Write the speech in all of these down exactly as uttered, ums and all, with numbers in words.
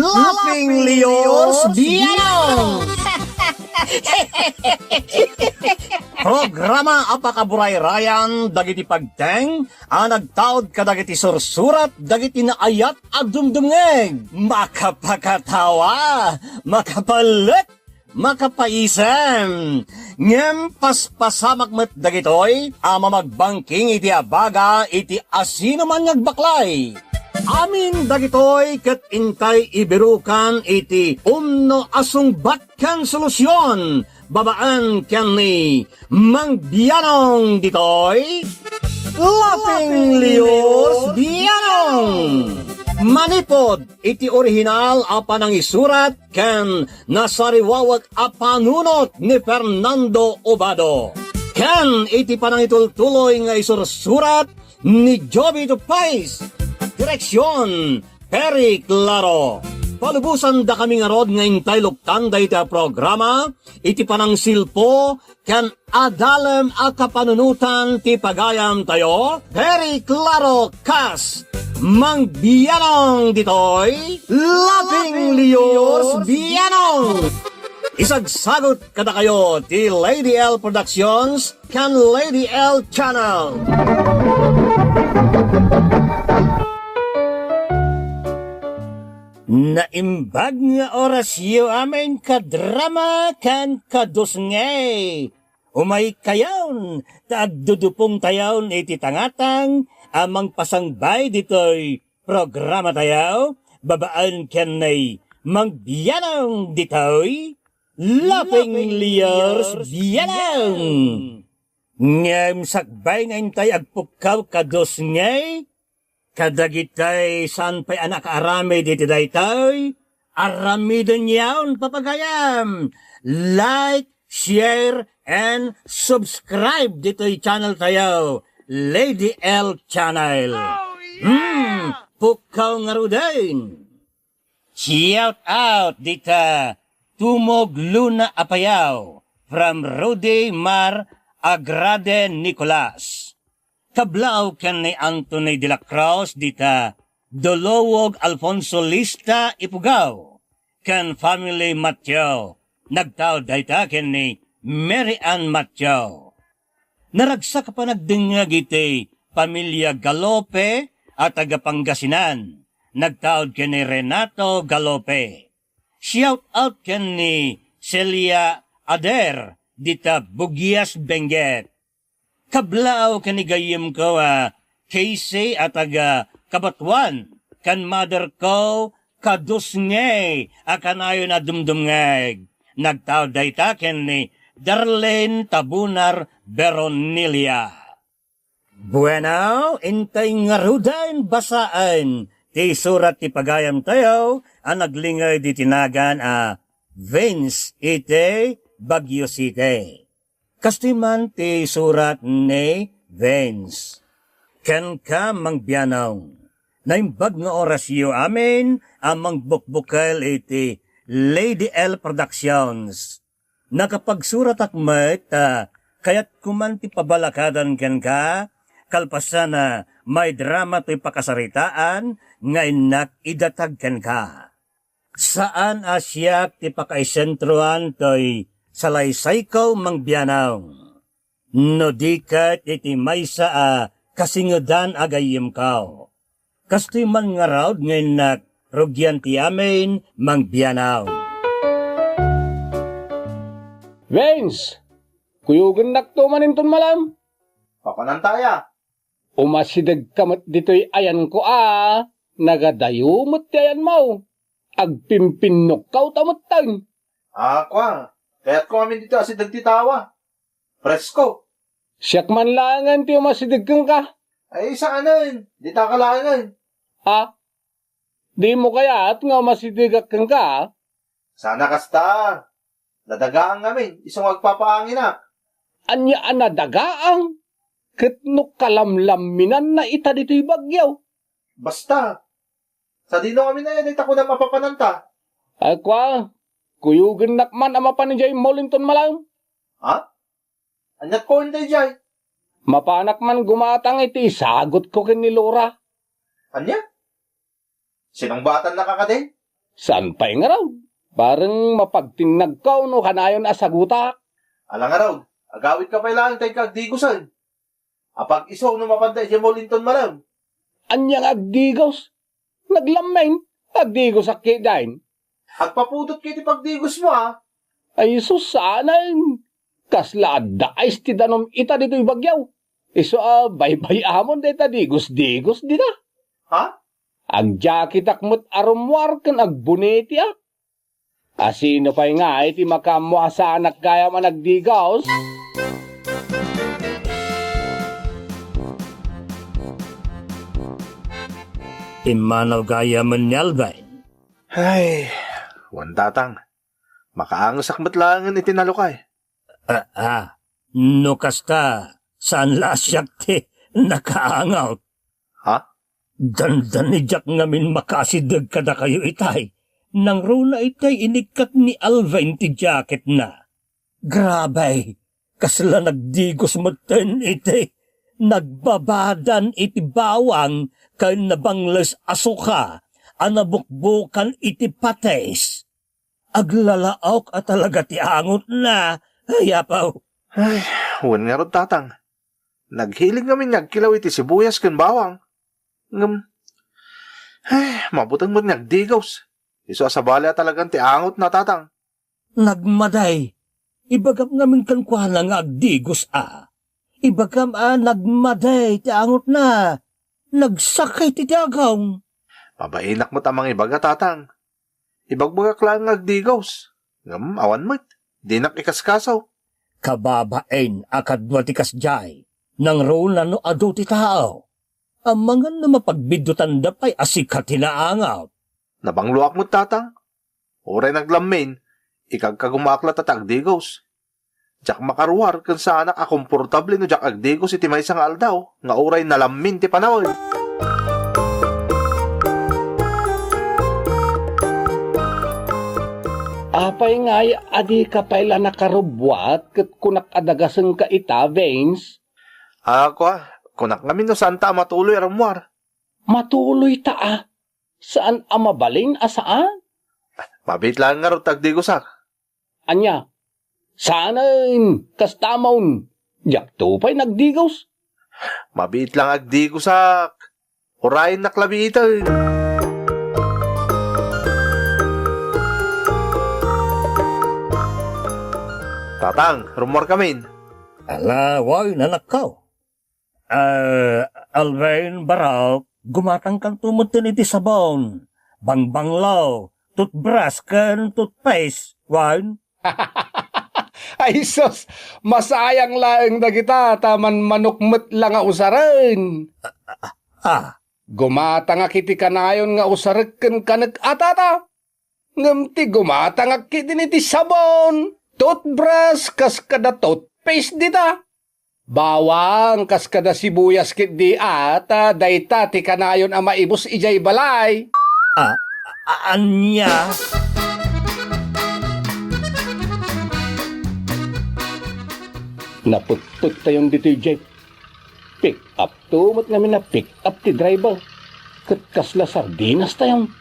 Laughing Leos Bianong! Programa a pakaburayrayan dagiti pagteng a nagtaud kadagiti sursurat dagiti naayat a dumdumngeg. Makapakatawa, makapalek, makapaisem. Ngem paspasamak met dagitoy a mamagbangking iti abaga iti asinoman nga agbaklay. Amin dagitoy ket intay ibirukan iti umno a sungbat ken solusion babaen ken ni Mang Bianong ditoy, Laughing Leos Bianong. Manipod iti orihinal a panangisurat ken nasariwawek a panunot ni Fernando Obado, ken iti panangitultuloy nga isursurat ni Joby Tupais. Direksion, Perry Claro. Palubosandakami ngarud nga intay luktan dayta a programa iti panangsilpo ken adalem a kapanunotan ti pagayamtayo, Perry Claro kas Mang Bianong ditoy, Laughing Leos Bianong. Isagsagut kadakayo ti Lady L Productions ken Lady L Channel. Naimbag nga orasyo amin kadrama ken kadusngay. Umaykayon ta agdudupongtayon iti tangatang a mangpasangbay ditoy programatayo babaen ken ni Mang Bianong ditoy, Laughing Leos Bianong. Ngem sakbay nga intay agpukkaw kadusngay, kadagitay saan pay a nakaaramid iti daytoy, aramidenyon, papagayam. Like, share, and subscribe ditoy channel tayo, Lady L Channel. Oh, yeah! Hmm, pukkaw ngaruden. Shout out dita Tumog Luna Apayaw from Rudy Mar Agrade Nicolas. Kablaaw ken ni Anthony de la Cruz dita Dulowog Alfonso Lista Ipugaw ken family Mateo. Nagtaud dayta ken ni Mary Ann Mateo. Naragsak a panagdengngeg iti pamilia Galope a taga Pangasinan. Nagtaud ken ni Renato Galope. Shout out ken ni Celia Ader dita Bugias, Benguet. Kablaaw ken ni gayyemko a Casey a taga Cabatuan, ken mother ko kadusngay a kanayon a dumdumngeg. Nagtaud dayta ken ni Darlene Tabunar Beronilia. Bueno, intay ngaruden basaen ti isurat ti pagayamtayo a naglinged iti nagan a Vince iti Baguio City. Kastoy man ti surat ni Vince. Kenka, Mang Bianong, naimbag nga orasyo amin a mangbukbukel iti Lady L Productions. Nakapagsuratak met ta kayatko man ti pabalakadan kenka, kalpasan a maidrama toy pakasaritaan nga innak idatag kenka. Saan a siak ti pakaisentroan toy salaysayko, Mang Bianong, no di ket iti maysa a kasingedan a gayyemko. Kastoy man ngarud nga innak rugian ti amin, Mang Bianong. Vince, kuyogennakto man inton malam. Papananta aya? Umasidegka met ditoy ayanko a nagadayo met ti ayanmo. Agpimpinnokkaw ta metten. A, kua, kayatko amin ditoy asideg ti tawa. Presko. Siak man laengen ti umasideg kenka. Ay, saanen, dita ka laengen. A, dimo kayat nga umasidegak kenka? Saan a kasta. Nadagaang ngamin, isu nga agpapaanginak. Ania a nadagaang? Ket no kalamlamminanna ita ditoy bagyo? Basta. Sadino ngamin aya dayta kunam a papananta? Ay, kua, kuyogennak man a mapan idiay mall inton malam. Ha? Aniat ko daydiay? Mapanak man gumatang iti isagutko ken ni Laura. Ania? Sinungbatannaka kadi? Saan pay ngarud? Bareng mapagtinnagko no kanayon a sagutak. Ala ngarud, agawidka pay laeng ta inka agdigosen. Apag-isu no mapanda idiay mall inton malem. Ania nga agdigos? Naglammin, agdigosak ketdin. Agpapudot ket iti pagdigosmo, a? Ay, sus, saanen. Kasla adda ice ti danum ita ditoy Baguio. Isu a baybay-amon dayta digos-digos dita. Ha? Agjaketak met a rummuar ken agbonetiak. A sino pay nga iti makaammo a saanak gayam a nagdigos? Immanaw gayamen ni Alvin. Ay, wen tatang. Makaangesak met laengen iti nalukay. Ah, ah. No kasta, saan la a siak ti nakaangot? Ha? Dandani diak ngamin makaasideg kadakayo itay. Nangruna itay inikkat ni Alvin ti jacketna. Grabe, kasla nagdigos metten iti nagbabadan iti bawang ken nabangles a suka a nabukbukan iti patis. Aglalaok a talaga ti angotna, ay apo. Ay, wen ngarud, tatang. Naghilig ngamin nga agkilaw iti sibuyas ken bawang. Ngem, ay, mabuteng met nga agdigos. Isu a sabali a talagan ti angotna, tatang. Nagmadi. Ibagam ngamin kenkuana nga agdigos a. Ibagam a nagmadi ti angotna. Nagsakit iti agong. Mabainak met a mangibaga, tatang. Ibagbagak laeng nga agdigos. Ngem awan met. Dinak ikaskaso. Kababain a kadua ti kasdiay. Nangruna no adu ti tao. Amangan no mapagbiddutan da pay a sika ti naangot. Nabangloak met, tatang. Uray naglammin, ikagkagumaak latta ta agdigos. Diak makaruar ken saanak a komportable no diak agdigos iti maysa nga aldaw nga uray nalammin ti panawen. Apay ngay a dika pay la nakarubbuat ket kunak a dagasenka ita, Vince? A, kua, kunak ngamin no saanta a matuloy a rummuar. Matuloy ta a. Saan a mabalin a saan? Mabiit laeng ngarud ta agdigosak. Ania? Saanen, kastamon. Diakto pay nagdigos. Mabiit lang agdigosak. Urayennak la biiten. Tatang, rummuarkamin. Ala, wen, anakko. Ah, Alvin, Barok, gumatangkanto metten iti sabon, bangbanglo, toothbrush, ken toothpaste, wen? Ay sus, masayang laeng dagita ta manmanok met la nga usaren. Ah, gumatangak iti kanayon nga usarek ken kanek a tata. Ngem ti gumatangak ketdin iti sabon, toothbrush, kas kada toothpaste dita. Bawang, kas kada sibuyas ketdi a, ta dayta ti kanayon a maibus idiay balay. Ah, a-, ania? Naputput tayon ditoy, Jeff. Pick up to met ngamin a pick up ti driver. Ket kasla sardinas tayon.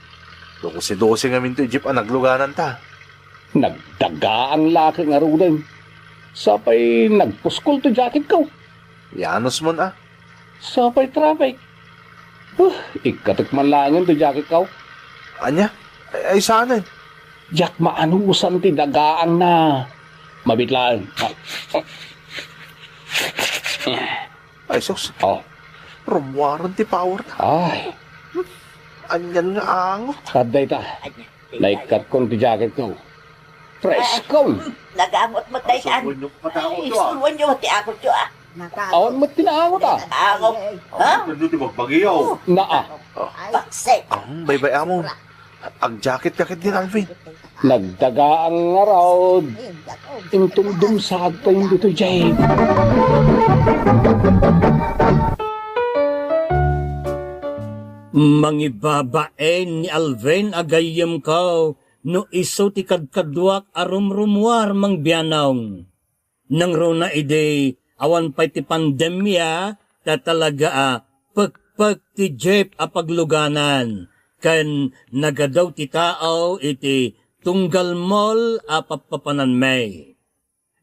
Dosi-dosi ngamin toy jeep a naglugananta. Nagdagaang la ket ngaruden. Sapay nagpuskol to jacket ko. Yanos man a. Sapay traffic. Huh, ikkatek man laengen to jacket ko. Ania? Ay, ay, saanen? Diak maanusan ti dagaangna. Mabit laeng. Ay, sus. Oh. Rummuaren ti power na. Ay. Anian nga angot. Kadday ta. Naikkatkon ti jacket ko. Presko! Nagangot met daytan. Ay, istorwan yo ti angot yo, ah. Awan met ti naangot, ah. Angot. Ha? Ano ti bagbagiyaw? Naa. Ay, baksik. Ang baybay-amon. Agjacket ka ket din, Alvin. Nagdagaang ngarud. Inton dumsag tayon ditoy, Jay. Mangibabain ni Alvin a gayyemko no isu ti kadkaduak a rumrumuar, Mang Bianong. Nangruna idi awan pay ti pandemia, ta talaga a pekpek ti jeep a pagluganan. ken nagadu ti tao iti tunggal mall a pappapananmi.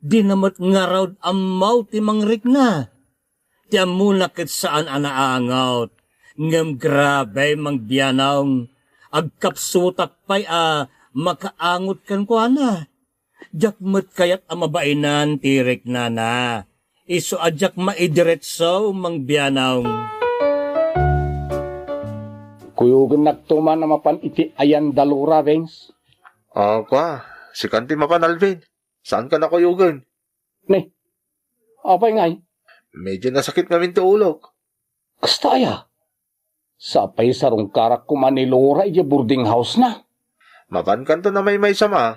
Dina met ngarud ammo ti mangrikna. Ti ammona ket saan a naangot. Ngem grabe, Mang Bianong, agkapsutak pay a makaangot kenkuana. Diak met kayat a mabainan ti riknana. Isu a diak maidiretso, Mang Bianong. Kuyogennakto man a mapan iti ayan da Lora, Vince. Ah, kua, sikan ti mapan, Alvin. Saanka a kuyogen? Ne, apay ngay? Medyo nasakit ngamin ti ulok. Kasta aya? Sapay sarungkarak koma ni Lora idiay boarding house na. Mapankanto a maymaysa, ma.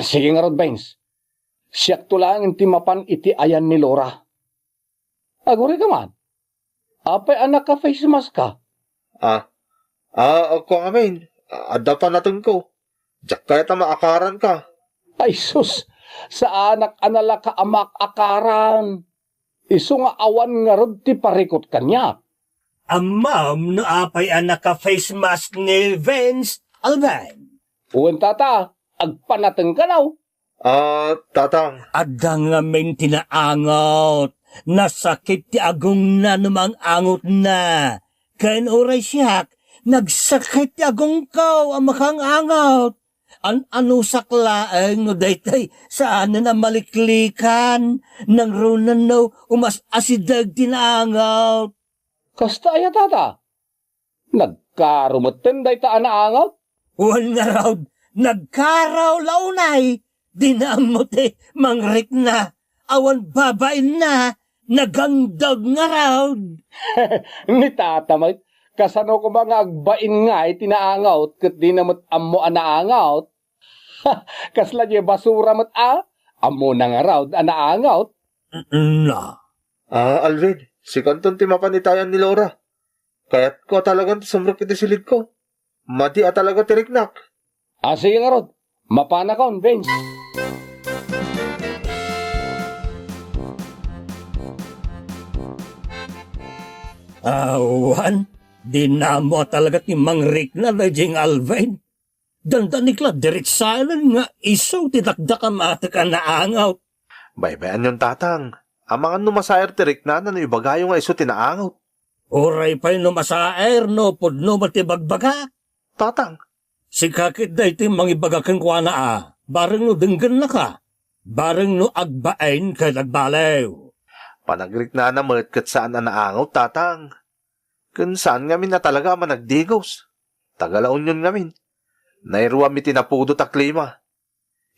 Sige ngarud, Vince. Siakto laeng ti mapan iti ayan ni Lora. Agurayka man. Apay a naka-face mask ka? Ah, ah, kua ngamin, adda panatengko. Diak kayat a maakaranka. Ay sus, saanak a nalaka a maakaran. Isu nga awan ngarud ti parikut kaniak. Ammom no apay a naka-face mask ni Vince, Alvin? Wen, tata, agpanatengka, no? Ah, tatang. Adda ngamin ti naangot. Nasakit ti agongna no maang-angotna. Ken uray siak, nagsakit ti agongko a makaang-angot. An-anusak laeng no daytoy saanen a maliklikan, nangrunan no umas-asideg ti naangot. Kasta aya, tata? Nagkaro metten dayta a naangot? Wen ngarud, nagkaro la unay, dina ammo ti mangrikna, awan babainna, nagangdog ngarud. Ni tata met, kasano koma nga agbain ngay ti naangot ket dina met ammo a naangot? Kasla diay basura met a, ammona ngarud a naangot? Na. Ah, Alvin, sikanton ti mapan iti ayan ni Lora. Kayatko a talagan ti sumrek iti silidko. Madi a talaga ti riknak. Ah, sige ngarud. Mapanakon, Vince. Awan, dina ammo a talaga ti mangrikna daydiay nga Alvin. Dandanik la diritsaen nga isu ti dakdak a matek a naangot. Baybay-anyon, tatang. Amangan no masaer ti riknana no ibagayo nga isu ti naangot. Uray pay no masaer no pudno met ti bagbaga. Tatang. Sika ket daytoy mangibaga kenkuana a, bareng no denggennaka, bareng no agbain ket agbaliw. Panagriknana met ket saan a naangot, tatang. Ken saan ngamin a talaga a managdigos. Taga La Union ngamin. Nairuam iti napudot a klima.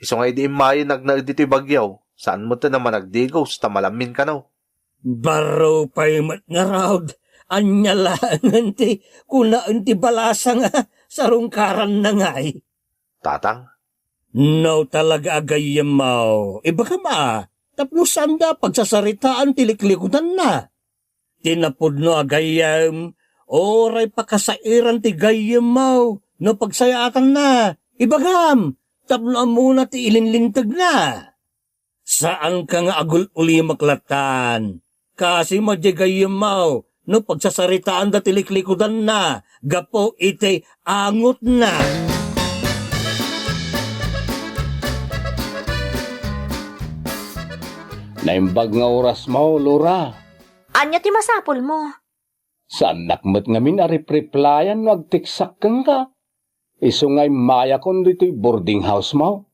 Isu nga idi immayen nagnaed ditoy bagyo, saan metten a managdigos ta malammin kano. Baro pay met ngarud, ania laengen ti kunaen ti balasa nga sarungkaranna ngay? Tatang. No talaga a gayyemmo, ibagam a, tapno saanda a pagsasaritaan ti liklikudanna. Ti napudno a gayyem, uray pakasaeran ti gayyemmo no pagsayaatanna, ibagam, tapno ammona ti ilinlintegna. Saanka nga agul-ulimek lattan. Kasi madi gayyemmo no pagsasaritaanda ti liklikudanna gapu iti angotna. Naimbag nga orasmo, Lora. Ania ti masapulmo? Saannak met ngamin a ripreplayan no agteksak kenka. Isu nga immayakon ditoy boarding house mo.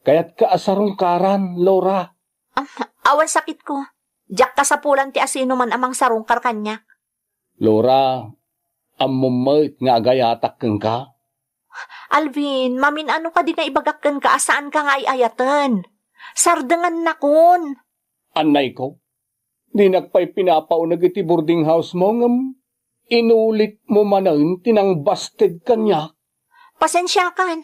Kayatka a sarungkaran, Lora. Am, awan sakitko. Diak kasapulan ti asinoman a mangsarungkar kaniak. Lora, ammom met nga agayatak kenka? Alvin, mamin-ano kadi nga ibagak kenka a saanka nga ay-ayaten? Sardengannakon. Annayko, dinak pay pinapauneg iti boarding house mo ngem inulitmo manen ti nangbasted kaniak. Pasensiakan.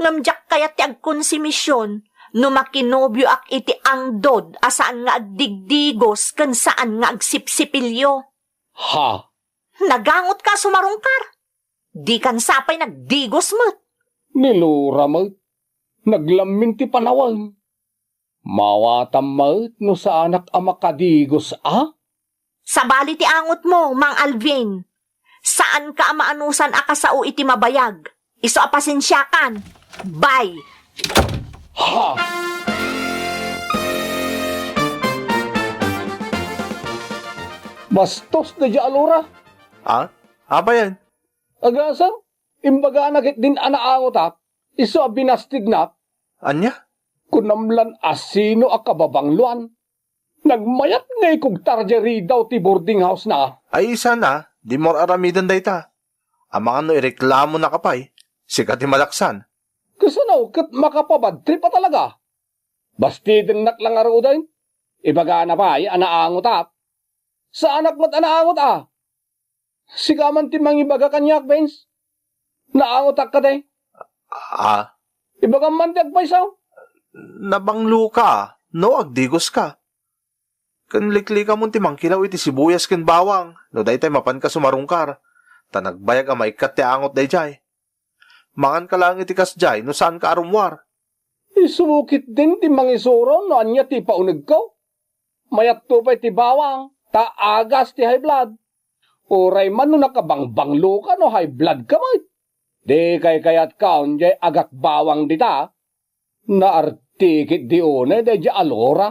Ngem diak kayat ti agkonsumision no makinobioak iti angdod a saan nga agdigdigos ken saan nga agsipsipilio. Ha? Nagangotka a sumarungkar. Dikan sapay nagdigos met. Ni Lora met. Naglammin ti panawen. Maawatam met no saanak a makadigos a? Sabali ti angotmo, Mang Alvin. Saanka a maanusan a kasao iti mabayag. Isu a pasensiakan. Bye! Ha? Bastos daydiay a Laura. Ah? Apay aya? Agasem, imbagana ketdin a naangotak, isu a binastednak. Ania? Kunam lan a sino a kababangloan. Nagmayat nga ikugtar diay ridaw ti boarding house na. Ay, isana, di mo ar-aramiden dayta. Amangan no ireklamonaka pay, sika ti malaksan. Kasano ket makapabad trip a talaga? Bastidennak la ngaruden. Ibagana pay a naangotak. Saanak met a naangot a. Sika man ti mangibaga kaniak, Vince. Naangotak kadi? Ah. Ibagam man ti agpayso. Nabangloka, no agdigoska. Ken liklikamon ti mangkilaw iti sibuyas ken bawang, no daytay mapanka sumarungkar, ta nagbayag a maikkat ti angot daydiay. Manganka laeng iti kasdiay no saanka a rummuar. Isu ketdin ti mangisuro no ania ti ipaunegko. Mayatto pay ti bawang, ta agas ti high blood. Uray man no nakabangbangloka no high blood ka met. Di kaykayatka undiay agat bawang dita. Naarti ketdi unay daydiay a Laura.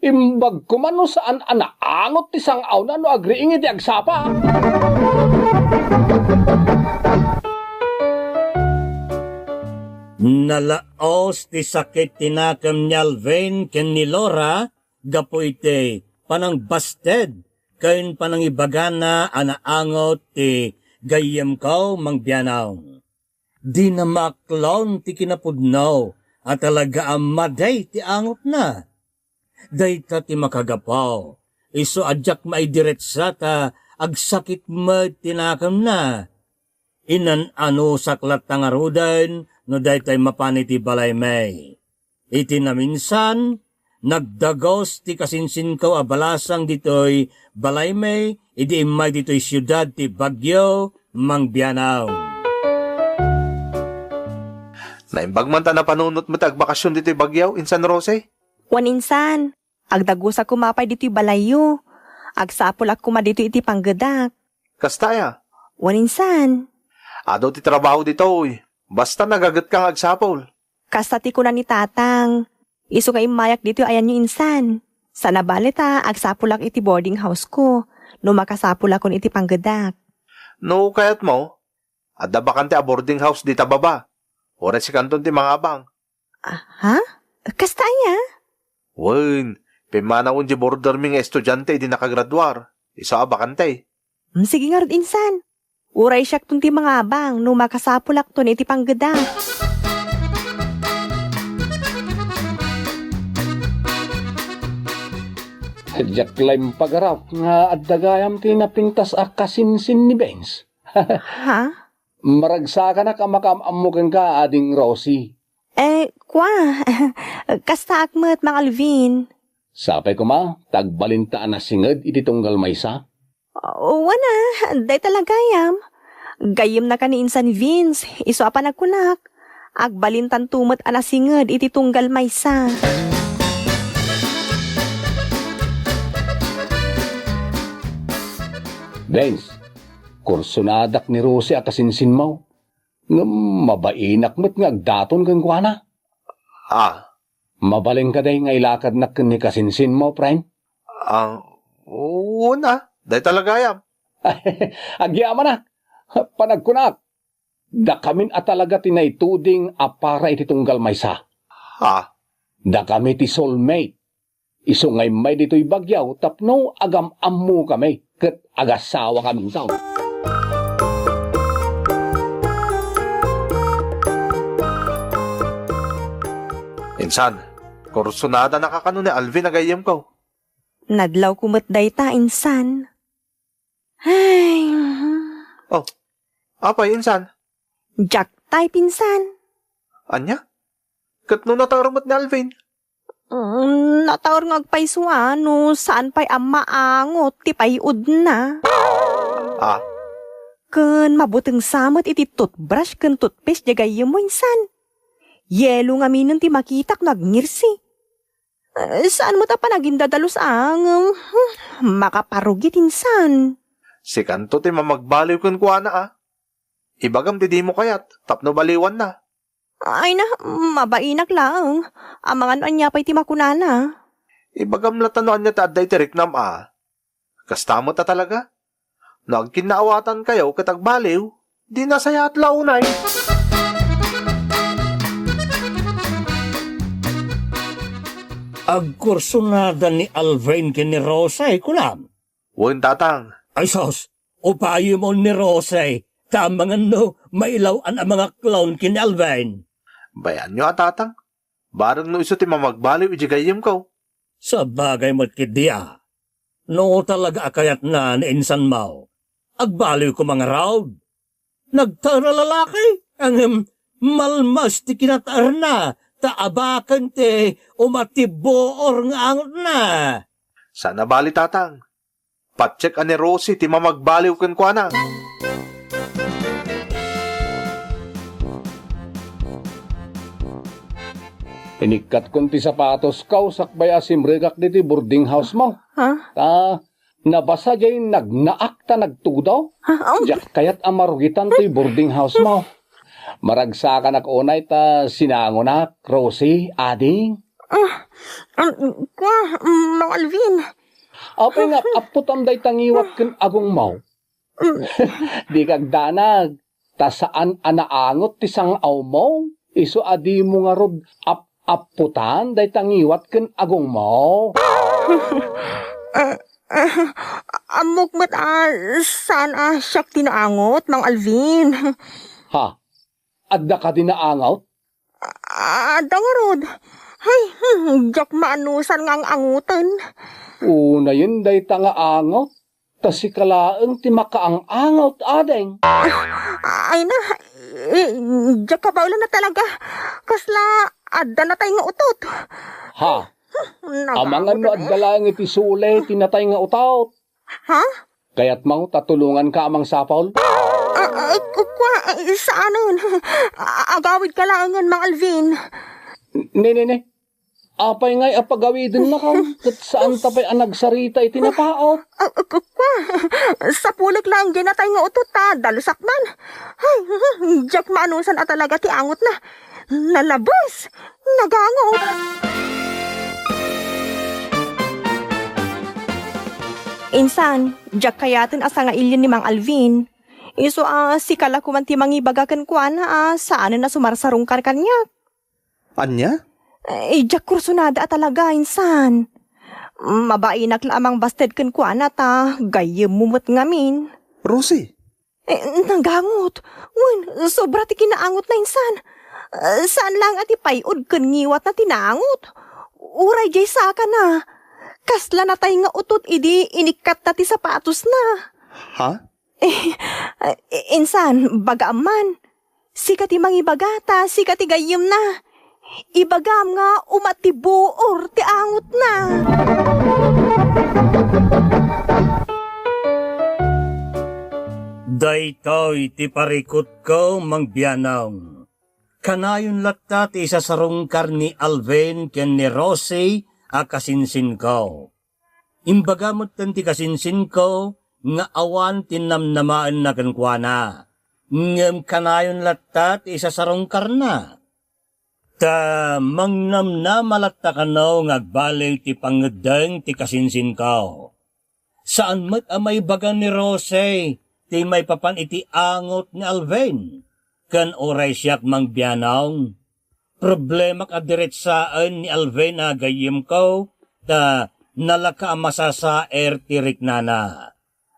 Imbag koma no saan a naangot ti sang-awna no agriing iti agsapa. Nalaos ti sakit ti nakem ni Alvin ken ni Laura gapu iti panangbasted ken panangibagana a naangot ti gayyemko, Mang Bianaw. Dina maaklon ti kinapudno a talaga a madi ti angotna. Dayta ti makagapu, isu a diak maidiretsa ta agsakit met ti nakemna. Inan-anusak latta ngaruden no daytoy mapan iti balaymi. Iti naminsan, nagdagos ti kasinsinko a balasang ditoy balaymi idi immay ditoy siudad ti Baguio, Mang Bianaw. Naimbag man ta napanunot met ti agbakasyon ditoy Baguio, insan Rosie? Wen insan, agdagosak koma pay ditoy balayyo. Agsapulak koma ditoy iti panggedak. Kasta aya? Wen insan. Adu ti trabaho ditoy. Basta nagagetka nga agsapul. Kasta ti kuna ni Tatang. Isu nga immayak ditoy ayanyo insan. Sana bale ta agsapulak iti boarding house ko, no makasapulakon iti panggedak. No kayatmo, adda bakante a boarding house dita baba. Uray sikanton ti mangabang. Ah, ha? Kasta aya? Wen, pimmanawen ti bordermi nga estudiante idi nakagraduar. Isu a bakante. Hmm, sige ngarud insan. Uray siakton ti mangabang no makasapulakton iti panggedak. Diak la impagarap nga adda gayam ti napintas a kasinsin ni Vince. Ha? Maragsakanak a makaam-ammo kenka, Ading Rosie. Eh, kua, kastaak met, Mang Alvin. Sapay koma, ta agbalinta a nasinged iti tunggal maysa. Wen a, dayta la gayam. Gayyemnaka ni insan Vince, isu a panagkunak. Agbalintanto met a nasinged iti tunggal maysa. Vince, kursonadak ni Rosie a kasinsinmo. Ngem mabainak met nga agdaton kenkuana. Ah. Mabalin kadi nga ilakadnak ken ni kasinsinmo, friend? Ah, wen a, dayta la gayam. Agyamanak. Panagkunak, dakamin a talaga ti naituding a para iti tunggal maysa. Ha? Dakami ti soulmate. Isu nga immay ditoy Baguio tapno agam-ammokami ket agasawakaminto. Insan, kursonadanaka kano ni Alvin a gayyemko? Nadlawko met dayta, insan. Ay. Oh, apay, insan? Diak type, insan. Ania? Ket no nataer met ni Alvin? Mm, nataer nga agpayso a no saan pay a maangot ti pay-odna. Ah? Ken mabuteng sa met iti toothbrush ken toothpaste diay gayyemmo, insan. Yelo ngaminen ti makitak no agngirsi. Eh, saan met a panagindadalus a ngem, hmm, makaparugit insan. Sikanto ti mamagbaliw kenkuana, a. Ibagam ti dimo kayat tapno baliwanna. Ay na, mabainak laeng. Amangan no ania pay ti makunana. Ibagam latta no ania ti adda iti riknam, a. Kasta met a talaga. No agkinnaawatankayo ket agbaliw, di nasayaat la unay. Agkursonada ni Alvin ken ni Rose, kunam? Wen, tatang. Ay sus, upayem ni Rose, ta amangan no mailaw-an a mangaklown ken ni Alvin. Bay-anyo a, tatang. Bareng no isu ti mamagbaliw iti gayyemko. Sabagay met ketdi a. No talaga a kayatna ni insanmo, agbaliw koma ngarud. Nagtaer a lalaki, ngem malmas ti kinataerna, ta abaken ti umatibbuor nga angotna. Saan a bali, tatang. Patiek a ni Rosie ti mamagbaliw kenkuana. Inikkatkon ti sapatosko sakbay a simrekak ditoy boarding house mo. Ha? Ta, nabasa jay nagnaak ta nagtudo. Ha? Diak kayat a marugitan toy boarding house mo. Maragsakanak unay ta sinangonak, Rosie, ading. Ah, ah, kwa, Mang Alvin. Apay nga apputam dayta ngiwat ken agongmo? Mm. Dika agdanag, ta saan a naangot ti sang-awmo, isu a dimo ngarud ap-apputan dayta ngiwat ken agongmo. Ah, ah, ammok met a saan a siak ti naangot, Mang Alvin. Ha? Adda kadi naangot? A-, adda ngarud. Ay, hmm, diak maanusan nga ang-angoten. Unayen dayta nga angot, ta sika laeng ti makaang-angot, ading. Ay na, eh, diak kabaelan a talaga. Kasla adda natay nga utot. Ha? Hmm, amangan no nagaangot, adda eh, laeng iti sule ti natay nga utot. Ha? Kayatmo ta tulonganka a mangsapul? Ah, ah, ku-, kua, ah, saanen. A-, agawidka laengen, Mang Alvin. Ne, ne, ne. Apay ngay a pagawidennakon ket saanta pay a nagsarita iti napaut? Ah, ah, ku-, kua, sapulek laeng diay natay nga utot ta dalusak man. Ay, diak maanusan a talaga ti angotna. Nalabes! Nagangot! Insan, diak kayaten a sangailien ni Mang Alvin. Isu a sika la koman ti mangibaga kenkuana a saanen a sumarsarungkar kaniak. Ania? Eh, diak kursunada a talaga, insan. Mabainak la a mangbasted kenkuana ta gayyemmo met ngamin. Rosie, Eh, nagangot. Wen, sobra ti kinaangotna insan. Eh, saan laeng a ti pay-od ken ngiwatna ti naangot. Uray diay sakana. Kasla natay nga utot idi inikkatta ti sapatosna. Ha? Eh, eh, insan, bagaam man. Sika ti mangibaga ta sika ti gayyemna. Ibagam nga umat ti buor ti angotna. Daytoy ti parikutko, Mang Bianong. Kanayon latta ti isasarungkar ni Alvin ken ni Rosie a kasinsinko. Imbaga metten ti kasinsinko nga awan ti namnamaenna kenkuana, ngem kanayon latta ti isasarungkarna. Ta mangnamnama latta kano nga agbaliw ti pangngeddeng ti kasinsinko. Saan met a maibaga ni Rosie ti maipapan iti angot ni Alvin, ken uray siak, Mang Bianong, problemak a diretsaen ni Alvin a gayyemko ta nalaka a masasaer ti riknana.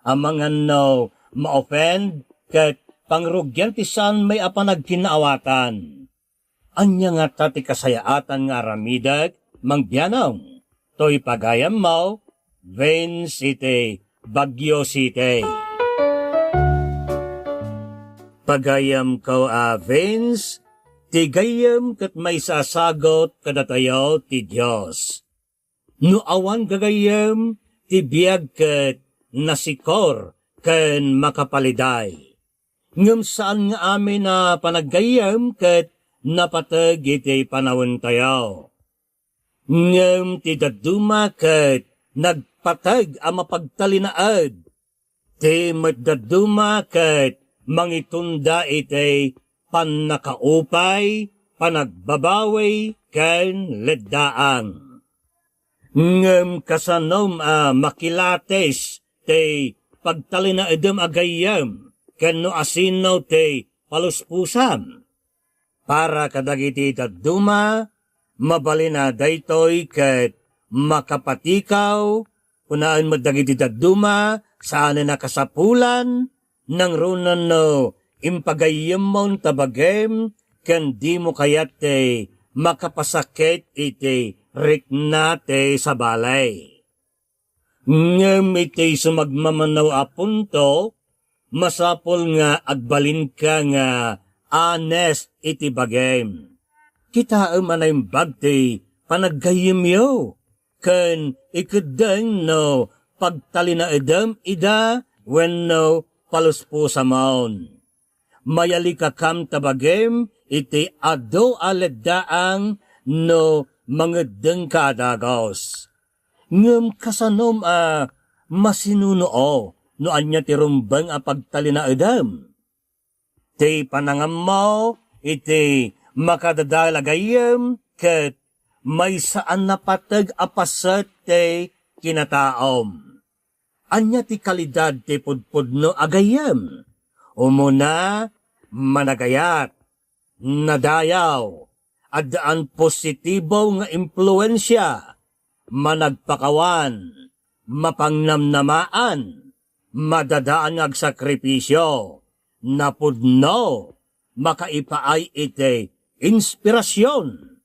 Amangan no ma-offend ket pangrugian ti saan met a panagkinnaawatan. Ania ngata ti kasayaatan nga aramidek, Mang Bianong? Toy pagayammo, Vince iti Baguio City. Pagayamko a Vince, ti gayyem ket maisasagut kadatayo ti Dios. No awan gagayyem, ti biag ket nasikor ken makapaliday. Ngem saan nga amin a panaggayyem ket napateg iti panawentayo. Ngem ti dadduma ket nagpateg a mapagtalinaed. Ti met dadduma ket mangitunda iti pannakaupay, panagbabawi, ken leddaang. Ngem kasanom a makilatis ti pagtalinaedem a gayyem ken no asino ti paluspusam? Para kadagiti dadduma, mabalin a daytoy ket makapatikaw, kunaen met dagiti dadduma, saanen a kasapulan, nangrunan no impagayyemmon ta bagim, ken dimo kayat ti makapasakit iti rikna ti sabali. Ngem iti sumagmamano a punto, masapul nga agbalinka nga honest iti bagim. Kitaem a naimbag ti panaggayyemyo, ken ikeddeng no pagtalinaedem ida wenno paluspusamon. Mayalikakam ta bagim iti adu a leddaang no mangeddengka a dagus. Ngem kasanom a masinuno no ania ti rumbeng a pagtalinaedem? Ti panangammo iti makadadael a gayyem ket maysa a napateg a paset ti kinataom. Ania ti kalidad ti pudpudno a gayyem? Umuna, managayat, nadayaw, addaan positibo nga impluensia, managpakawan, mapangnamnamaan, madadaan nga agsakripisio, napudno, makaipaay iti inspirasyon,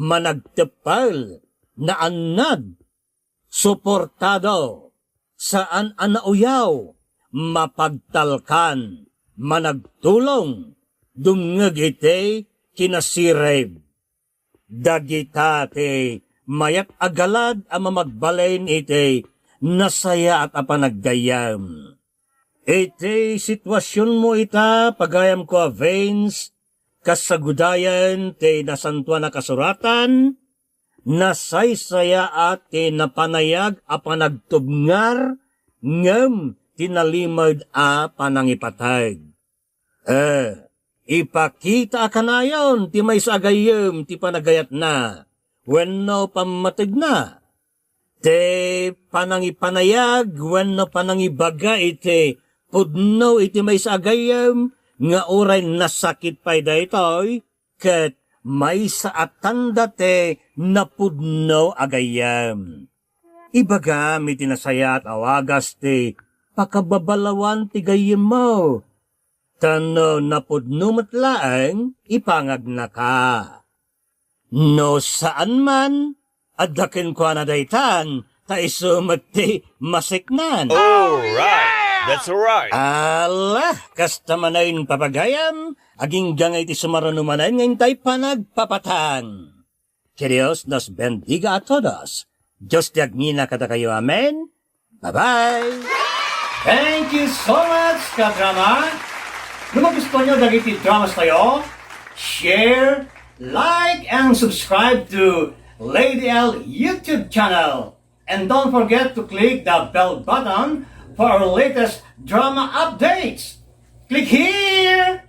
managteppel, naannad, suportado, saan a nauyaw, mapagtalkan, managtulong, dumngeg iti kinasirib. Dagita ti mayat a galad a mamagbalin iti nasayaat a panaggayyem. Iti situasionmo ita, pagayamko a Vince, kasagudayen ti Nasantoan a Kasuratan, nasaysayaat ti napanayag a panagtubngar ngem ti nalimed a panangipateg. Eh, ipakita a kanayon ti maysa a gayyem ti panagayatna wenno pammategna. Ti panangipanayag wenno panangibaga iti pudno iti maysa a gayyem nga uray nasakit pay daytoy, ket maysa a tanda ti napudno a gayyem. Ibagam iti nasayaat a wagas ti pakababalawan ti gayyemmo. Ta no napudno met laeng, ipangagnaka. No saan man, adda kenkuana daytan, ta isu met ti masiknan. All right. That's right. Ala, kasta manen, papagayam, agingga nga iti sumaruno manen nga intay panagpapatang. Que Dios nos bendiga a todos. Dios ti agngina kadakayo. Amen. Bye-bye. Thank you so much, kadrama. No magustuhan nyo dagiti dramas tayo, share, like, and subscribe to Lady L YouTube channel. And don't forget to click the bell button for our latest drama updates. Click here!